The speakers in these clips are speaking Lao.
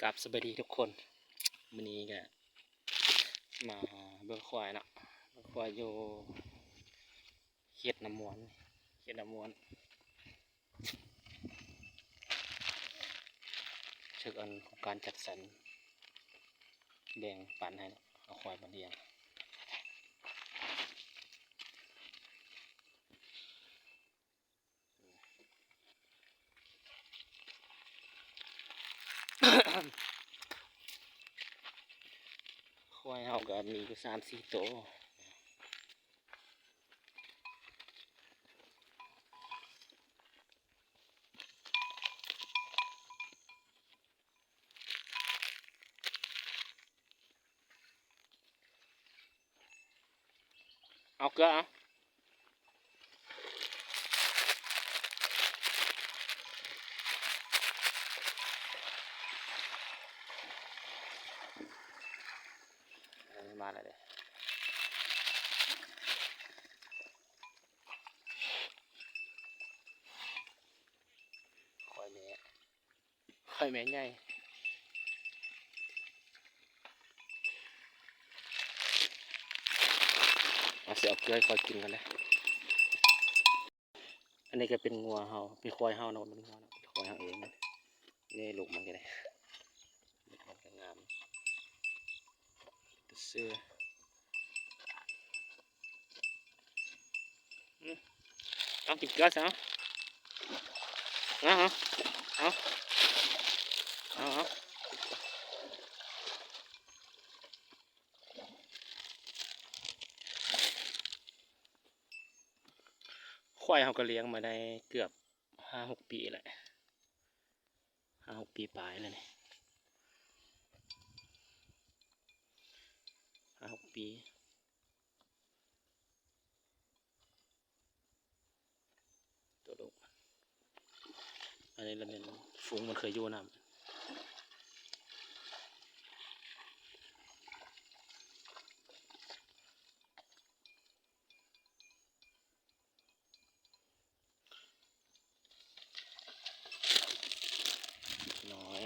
ກາບສະບາຍດີທຸກຄົນ ມື້ນີ້ກະມາເບິ່ງຄວາຍເນາະ ເບິ່ງຄວາຍຢູ່ເຂດນ້ຳມ່ວນ ເຂດນ້ຳມ່ວນ ຖືກອັນໂຄງການຈັດສັນແບ່ງປັນໃຫ້ເນາະ ເອົາຄວາຍມາລ້ຽງ. ຄວາຍເຮົາກະມີຢູ່ສາມສີ່ໂຕ. ເອົາເກືອເອົາ ເອີ ມາແລ້ວເດ້ ຄວາຍແມ່ ຄວາຍແມ່ໃຫຍ່ ເອົາ ຊິເອົາເກືອໃຫ້ຄວາຍກິນກ່ອນເດີ້. ອັນນີ້ກະເປັນງົວເຮົາ ເປັນຄວາຍເຮົາເນາະ ບໍ່ແມ່ນງົວເນາະ ເປັນຄວາຍເຮົາເອງ. ນີ້ລູກມັນກະໄດ້ ລູກມັນກະງາມ ເປັນເສື້ອ. ອືມ ເອົາ ກິນເກືອຊະ ເອົາ ເອົາ ເອົາ ເອົາ ເອົາ. ຄວາຍເຮົາກະລ້ຽງມາໄດ້ເກືອບຫ້າຫົກປີແລ້ວ ຫ້າຫົກປີປາຍແລ້ວນີ້ ຫ້າຫົກປີ. ໂຕລູກ ອັນນີ້ລະແມ່ນຝູງມັນເຄີຍຢູ່ນຳ ນ້ອຍ.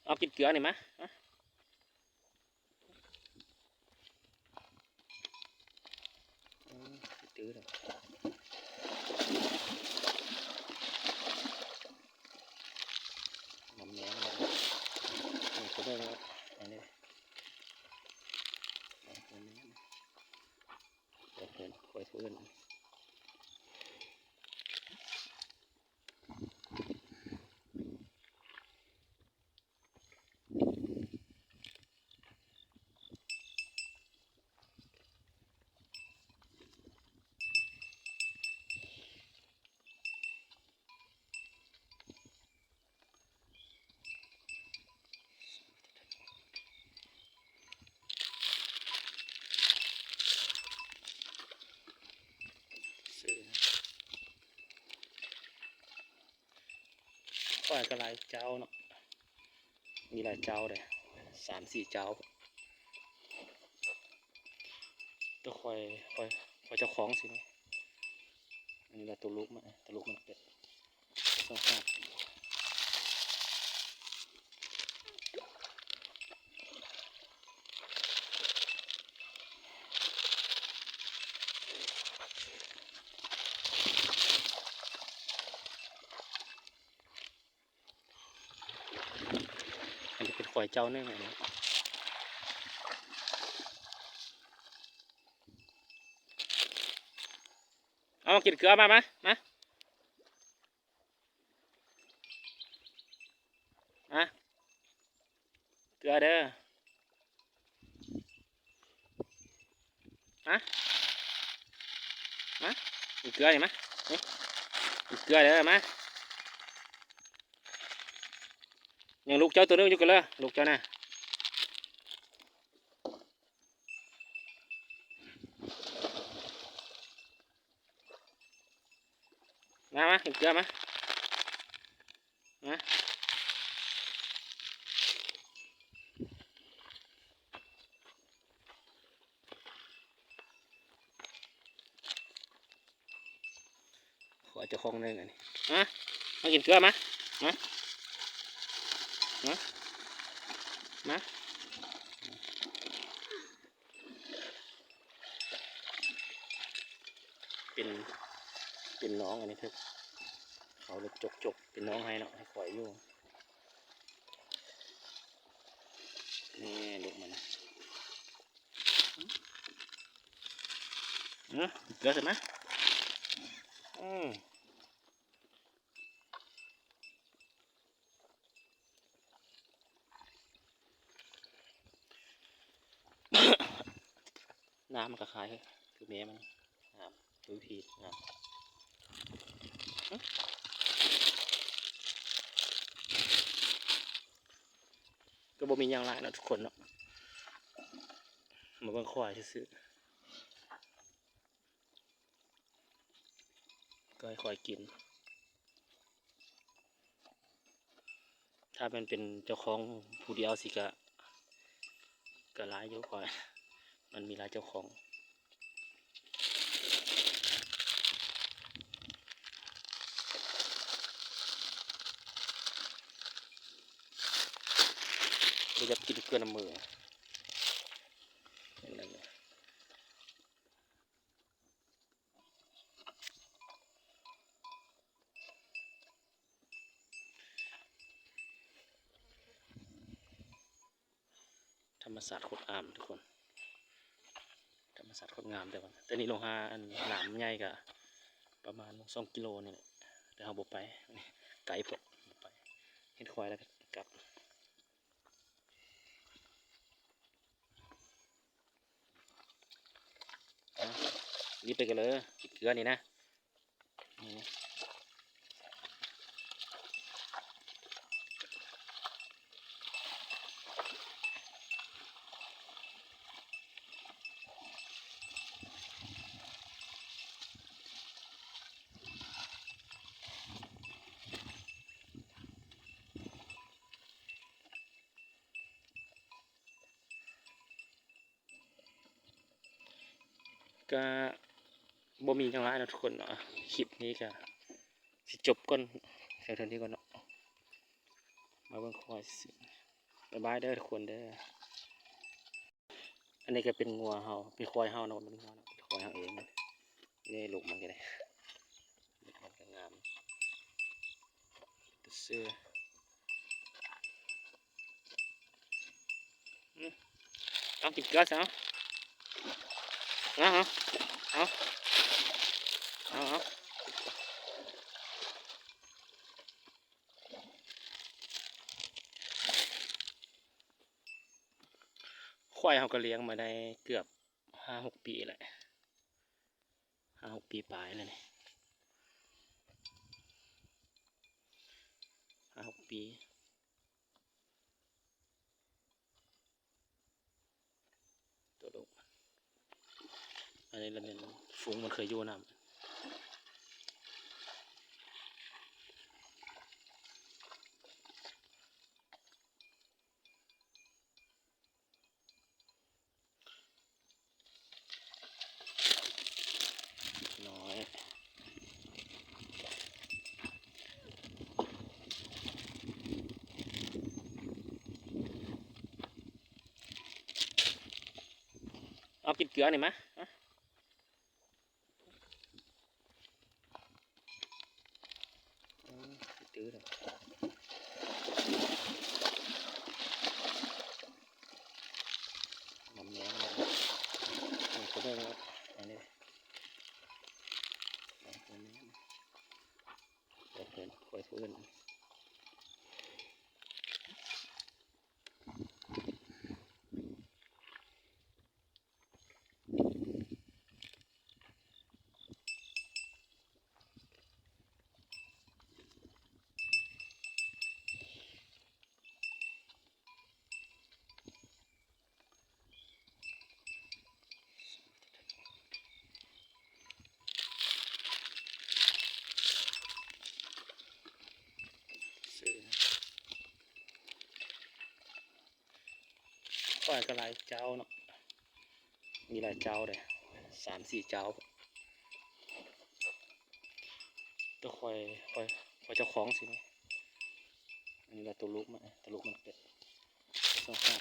ເອົາ ກິນເກືອນີ້ມາ ມາ. ອືມ ຕື້ແລ້ວ ນ້ຳແມວ ນີ້ກະເບິ່ງ ອັນນີ້ ຄວາຍເພິ່ນ ຄວາຍເພິ່ນ. ຄວາຍກະຫຼາຍເຈົ້າເນາະ ມີຫຼາຍເຈົ້າເດ້ ສາມສີ່ເຈົ້າ ໂຕຄວາຍ ຄວາຍ ຄວາຍເຈົ້າຂອງຊີ້ນະ. ອັນນີ້ລະໂຕລູກມັນ ໂຕລູກມັນເປັດ ສອງສາມ ອັນນີ້ເປັນຄວາຍເຈົ້າໜຶ່ງ ອັນນີ້ ເອົາມາກິນເກືອ ມາ ມາ ມາ ມາ ເກືອເດີ້. ມາ ມາ ກິນເກືອນີ້ມາ ນີ້ ກິນເກືອເດີ້ ມາ ຍັງລູກເຈົ້າໂຕໜຶ່ງຢູ່ກະເລີ ລູກເຈົ້ານະ ມາ ມາ ກິນເກືອມາ ມາ. ເຈົ້າຂອງໜຶ່ງອັນນີ້ ມາ ມາກິນເກືອ ມາ ມາ ມາ ມາ. ເປັນ ເປັນໜອງອັນນີ້ເຖິກ ເຂົາລົດຈົກໆ ເປັນໜອງໄຮ່ເນາະ ໃຫ້ຂ້ອຍຢູ່ ນີ້ລູກມັນ ອື ເກືອໃສ່ມາ ອື. ໜ້າມັນກໍຄ້າຍຄືແມ່ມັນ ງາມ ດູພີງາມ ກໍບໍ່ມີຫຍັງຫຼາຍເນາະທຸກຄົນເນາະ ມາເບິ່ງຄວາຍຊື່ໆ. ກໍໃຫ້ຂ້ອຍກິນ ຖ້າແມ່ນເປັນເຈົ້າຂອງຜູ້ດຽວຊິກະ ກະຫຼາຍຢູ່ຂ້ອຍ ມັນມີຫຼາຍເຈົ້າຂອງ ບໍ່ຢາກກິນເກືອນຳມື ທຳມະຊາດໂຄດງາມທຸກຄົນ ທຳມະຊາດໂຄດງາມ ແຕ່ວ່າແຕ່ນີ້ລົງຫາອັນນ້ຳໃຫຍ່ກະປະມານສອງກິໂລນີ້ແຫຼະ ແຕ່ເຮົາບໍ່ໄປ ໄກໂພດ ບໍ່ໄປ ເຫັນຄວາຍແລ້ວກໍກັບ. ນີ້ໄປກັນເລີຍ ກິນເກືອນີ້ນະ ນີ້ນະ. ກະບໍ່ມີຫຍັງຫຼາຍເນາະທຸກຄົນເນາະ ຄລິບນີ້ກະຊິຈົບກ່ອນ ພຽງເທົ່ານີ້ກ່ອນເນາະ ມາເບິ່ງຄວາຍຊື່ໆ ບາຍບາຍເດີທຸກຄົນເດີ. ອັນນີ້ກໍເປັນງົວເຮົາ ເປັນຄວາຍເຮົາເນາະ ບໍ່ແມ່ນງົວເນາະ ເປັນຄວາຍເຮົາເອງ ນີ້ລູກມັນກໍໄດ້ ລູກມັນກໍງາມ ເປັນຕາຊື້. ອືມ ເອົາກິນເກືອຊະ ເອົາ ເອົາ ເອົາ ເອົາ ເອົາ ເອົາ. ຄວາຍເຮົາກໍລ້ຽງມາໄດ້ເກືອບຫ້າຫົກປີແລ້ວ ຫ້າຫົກປີປາຍແລ້ວນີ້ ຫ້າຫົກປີ ໂຕລູກ ອັນນີ້ລະແມ່ນຝູງມັນເຄີຍຢູ່ນຳ. ນ້ອຍ ເອົາກິນເກືອນີ້ມາ ມາ. ອືມ ຕື້ແລ້ວ ນ້ຳແນມ ນີ້ກໍເບິ່ງວ່າ ອັນນີ້ ນ້ຳແນມ ເພິ່ນ ຂ້ອຍເພິ່ນ. ຂ້ອຍກໍຫຼາຍເຈົ້າເນາະ ມີຫຼາຍເຈົ້າເດ້ ສາມສີ່ເຈົ້າ. ຕົວຄວາຍ ຄວາຍ ຄວາຍເຈົ້າຂອງຊີ້ນະ. ອັນນີ້ລະໂຕລູກມັນ ໂຕລູກມັນເປັດ ສອງສາມ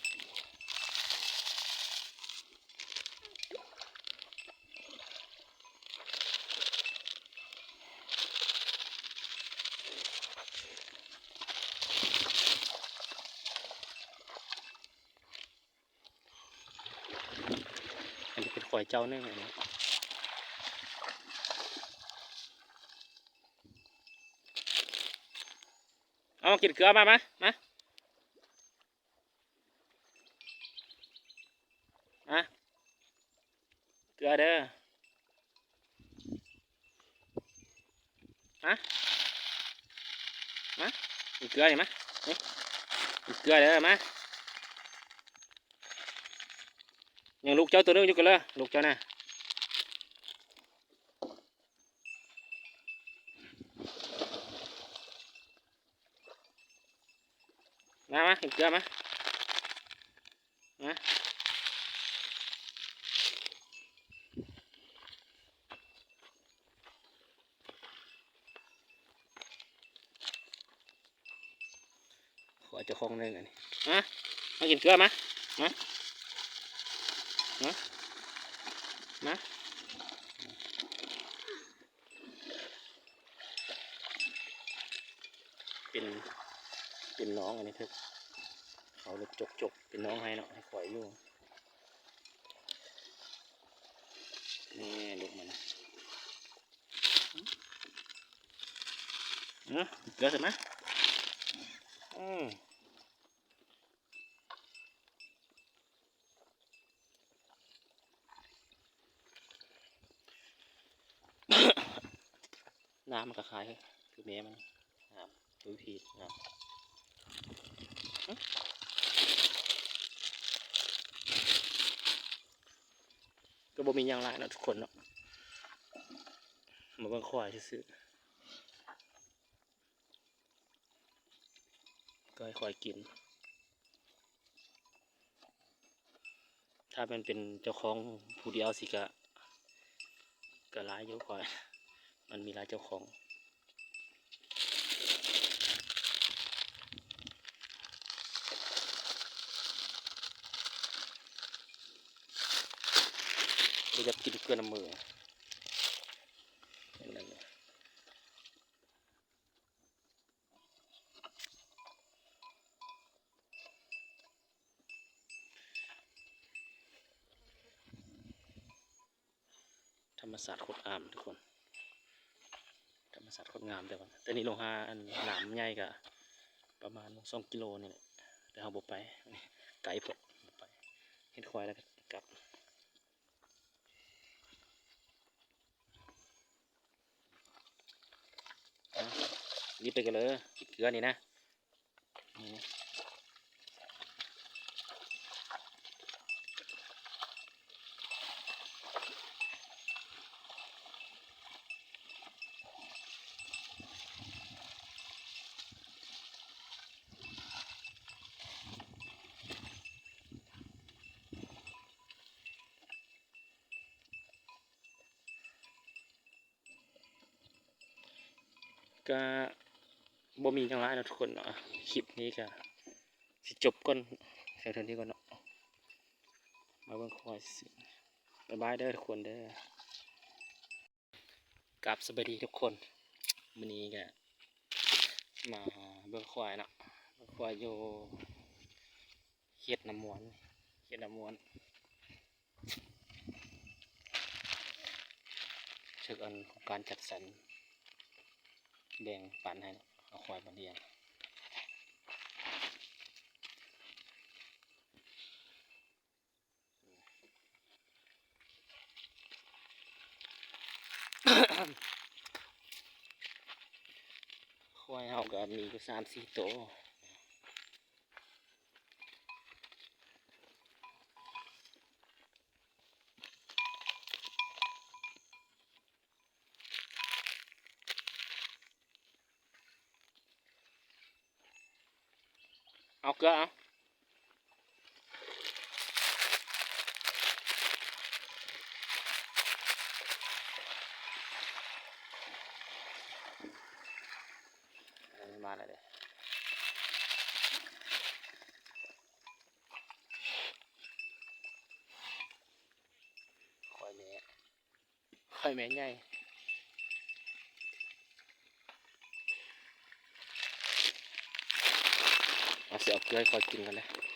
ອັນນີ້ເປັນຄວາຍເຈົ້າໜຶ່ງ ອັນນີ້ ເອົາ ມາກິນເກືອ ມາ ມາ ມາ ມາ ເກືອເດີ. ມາ ມາ ກິນເກືອນີ້ ມາ ນີ້ ກິນເກືອເດີ ມາ. ຍັງລູກເຈົ້າໂຕໜຶ່ງຢູ່ ກິນເລີຍ ລູກເຈົ້ານະ. ມາ ມາ ກິນເກືອ ມາ ມາ. ຂໍເຈົ້າຂອງໜຶ່ງ ອັນນີ້ ມາ ມາກິນເກືອ ມາ ມາ ມາ. ເປັນ ເປັນໜອງ ອັນນີ້ຄືເຂົາລົກຈົກໆ ເປັນໜອງໃຫ້ເນາະ ໃຫ້ຂ້ອຍຢູ່. ນີ້ລູກມັນ ເອີ ເກືອຂຶ້ນມາ ອື. ໜ້າມັນກະຄ້າຍຄືແມ່ມັນ ງາມ ດູພີງາມ. ກໍບໍ່ມີຫຍັງຫຼາຍເນາະທຸກຄົນເນາະ ມາເບິ່ງຄວາຍຊື່ໆ. ກໍໃຫ້ຂ້ອຍກິນ ຖ້າແມ່ນເປັນເຈົ້າຂອງຜູ້ດຽວຊິກະ ກະຫຼາຍຢູ່ ຂ້ອຍ ມັນມີຫຼາຍເຈົ້າຂອງ. ບໍ່ຢາກກິນເກືອນຳມື. ທຳມະຊາດໂຄດງາມທຸກຄົນ ທຳມະຊາດໂຄດງາມ. ແຕ່ວ່າ ແຕ່ນີ້ລົງຫາອັນນ້ຳໃຫຍ່ກະປະມານສອງກິໂລນີ້ແຫຼະ ແຕ່ເຮົາບໍ່ໄປ ໄກໂພດ ບໍ່ໄປ ເຫັນຄວາຍແລ້ວກະກັບ. ອະ ນີ້ໄປກັນເລີຍ ກິນເກືອນີ້ນະ ນີ້ນະ. ກະບໍ່ມີຫຍັງຫຼາຍເນາະທຸກຄົນເນາະ ຄລິບນີ້ກະຊິຈົບກ່ອນ ພຽງເທົ່ານີ້ກ່ອນເນາະ ມາເບິ່ງຄວາຍຊື່ໆ. ບາຍບາຍເດີທຸກຄົນເດີ. ກາບສະບາຍດີທຸກຄົນ ມື້ນີ້ກະມາເບິ່ງຄວາຍເນາະ ເບິ່ງຄວາຍຢູ່ ເຂດນ້ຳມ່ວນ ເຂດນ້ຳມ່ວນ ຖືກອັນໂຄງການຈັດສັນແບ່ງປັນໃຫ້ເອົາຄວາຍມາລ້ຽງ. ຄວາຍເຮົາກະມີຢູ່ສາມສີ່ໂຕ. ເອົາເກືອ ເອົາ. ມາແລ້ວເດ້ ຂ້ອຍແມ່ ຂ້ອຍແມ່ໃຫຍ່ ເອົາ ຊິເອົາເກືອໃຫ້ຂ້ອຍກິນກ່ອນເດີ້.